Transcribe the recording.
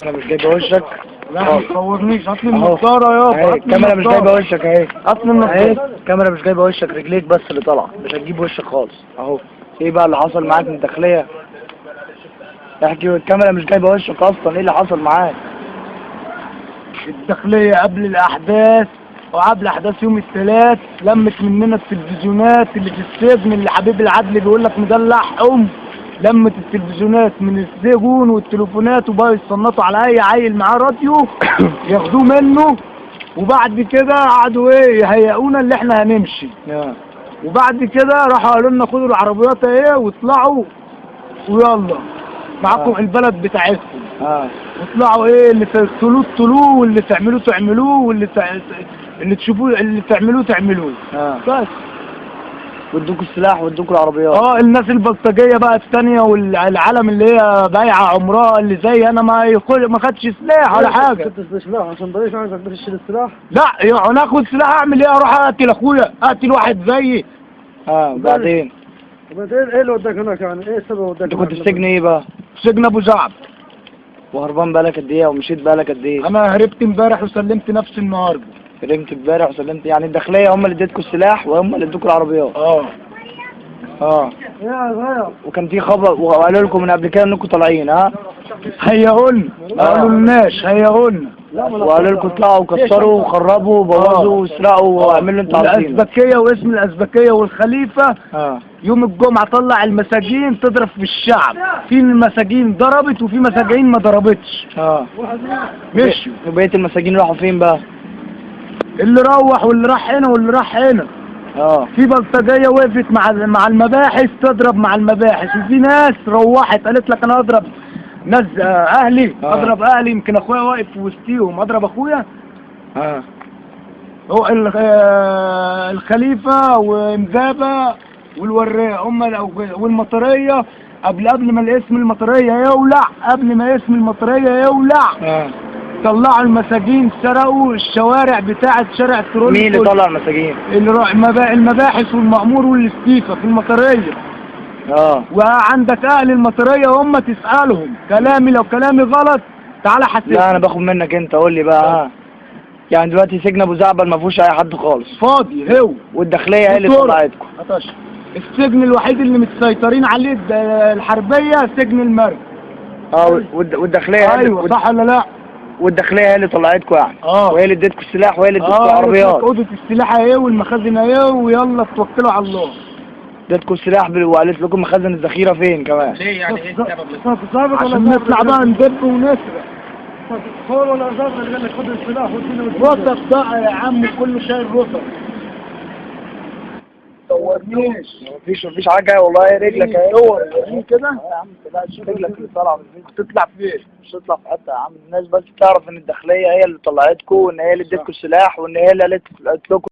انا مش جايبه وشك. لا ما تصورنيش، هات لي أهو. النضارة يابا. اهي هات لي الكاميرا مش النضارة. جايبه وشك اهي. هات لي النضارة. اهي الكاميرا مش جايبه وشك، رجليك بس اللي طالعه، مش هتجيب وشك خالص اهو. ايه بقى اللي حصل معاك من الداخلية؟ احكي، الكاميرا مش جايبه وشك اصلا. ايه اللي حصل معاك؟ الداخلية قبل الأحداث وقبل أحداث يوم الثلاث لمت مننا التلفزيونات اللي في السجن، اللي حبيب العدل بيقول لك مدلعهم. لمت التلفزيونات من السجون والتليفونات، وبقوا يتصنطوا على أي عيل معاه راديو ياخدوه منه. وبعد كده قعدوا إيه يهيئونا اللي إحنا هنمشي. وبعد كده راحوا قالوا لنا خدوا العربيات اهي واطلعوا ويلا معاكم البلد بتاعتكم. واطلعوا ايه اللي تقتلوه اقتلوه، واللي تعملوه تعملوه، واللي اللي تشوفوه اللي تعملوه تعملوه. بس. وادوكوا السلاح وادوكوا العربيات. الناس البلطجيه بقى التانية والعالم اللي هي بايعه عمرها اللي زي انا ما يخل ما خدش سلاح ولا حاجة. سلاح عشان ضريش عايزك تشيل السلاح. لا يعني انا اخد سلاح اعمل ايه؟ اروح اقتل اخويا؟ اقتل واحد زيي؟ وبعدين؟ وبعدين ايه اللي وداك هناك يعني؟ ايه السبب وداك؟ انت كنت في سجن ايه بقى؟ سجن ابو زعب. وهربان بقالك قد ايه ومشيت بقالك قد ايه؟ انا هربت امبارح وسلمت نفسي النهارده. سلمت امبارح وسلمت، يعني الداخلية هم اللي اديتكوا السلاح وهم اللي ادوكوا العربيات. يا صغير. وكان في خبر وقالوا لكم من قبل كده انكم طالعين؟ ها؟ هيقولنا، ما قالولناش، هيقولنا. وقالوا لكم اطلعوا وكسروا وخربوا وبوظوا واسرقوا واعملوا اللي انتوا عاوزينه. الأزبكية واسم الأزبكية والخليفة يوم الجمعة طلع المساجين تضرب في الشعب. في المساجين ضربت وفي مساجين ما ضربتش. مشوا. وبقية المساجين راحوا فين بقى؟ اللي روح واللي راح هنا واللي راح هنا. في بلطجية وقفت مع المباحث تضرب مع المباحث، وفي ناس روحت قالت لك انا اضرب ناس اهلي. اضرب اهلي، يمكن اخويا واقف في وسطيهم، اضرب اخويا. هو الخليفة ومزابة والوراق هم والمطرية قبل ما الاسم المطرية يولع، قبل ما اسم المطرية يولع طلعوا المساجين، سرقوا الشوارع بتاعة شارع الترول. مين اللي طلع المساجين؟ المباحث والمأمور والاستيفة في المطرية. وعندك أهل المطرية هم تسألهم، كلامي لو كلامي غلط تعالى حاسبني. لا انا باخد منك انت، قول لي بقى. يعني دلوقتي سجن ابو زعبل ما فيهوش اي حد خالص؟ فاضي هو. والداخلية هي اللي وطرق. طلعتكم. عطش. السجن الوحيد اللي متسيطرين عليه الحربية سجن المرج. والداخلية هي اللي ايوه صح ولا لا؟ والداخلية هي اللي طلعتكم يعني. وهي اللي اديتكم السلاح وهي اللي اديتكم العربيات. اوضة السلاح اهي والمخازن اهي، ويلا توكلوا على الله. اديتكم السلاح وقالت لكم مخازن الذخيرة فين كمان. ليه يعني ايه السبب؟ عشان نطلع بقى ندب ونسرق. صور ولا ظابط اللي قال لك خد السلاح واديني؟ رتب بقى يا عم، كله شايل رتب. صورنيش. مفيش حاجة والله، رجلك اهي. صور كده يا عم ما تقلقش، رجلك اللي طالعة من الفيديو. تطلع فين؟ مش تطلع في حتة يا عم. الناس بس تعرف ان الداخلية هي اللي طلعتكم، وان هي اللي اديتكم السلاح، وان هي اللي قالت لكم.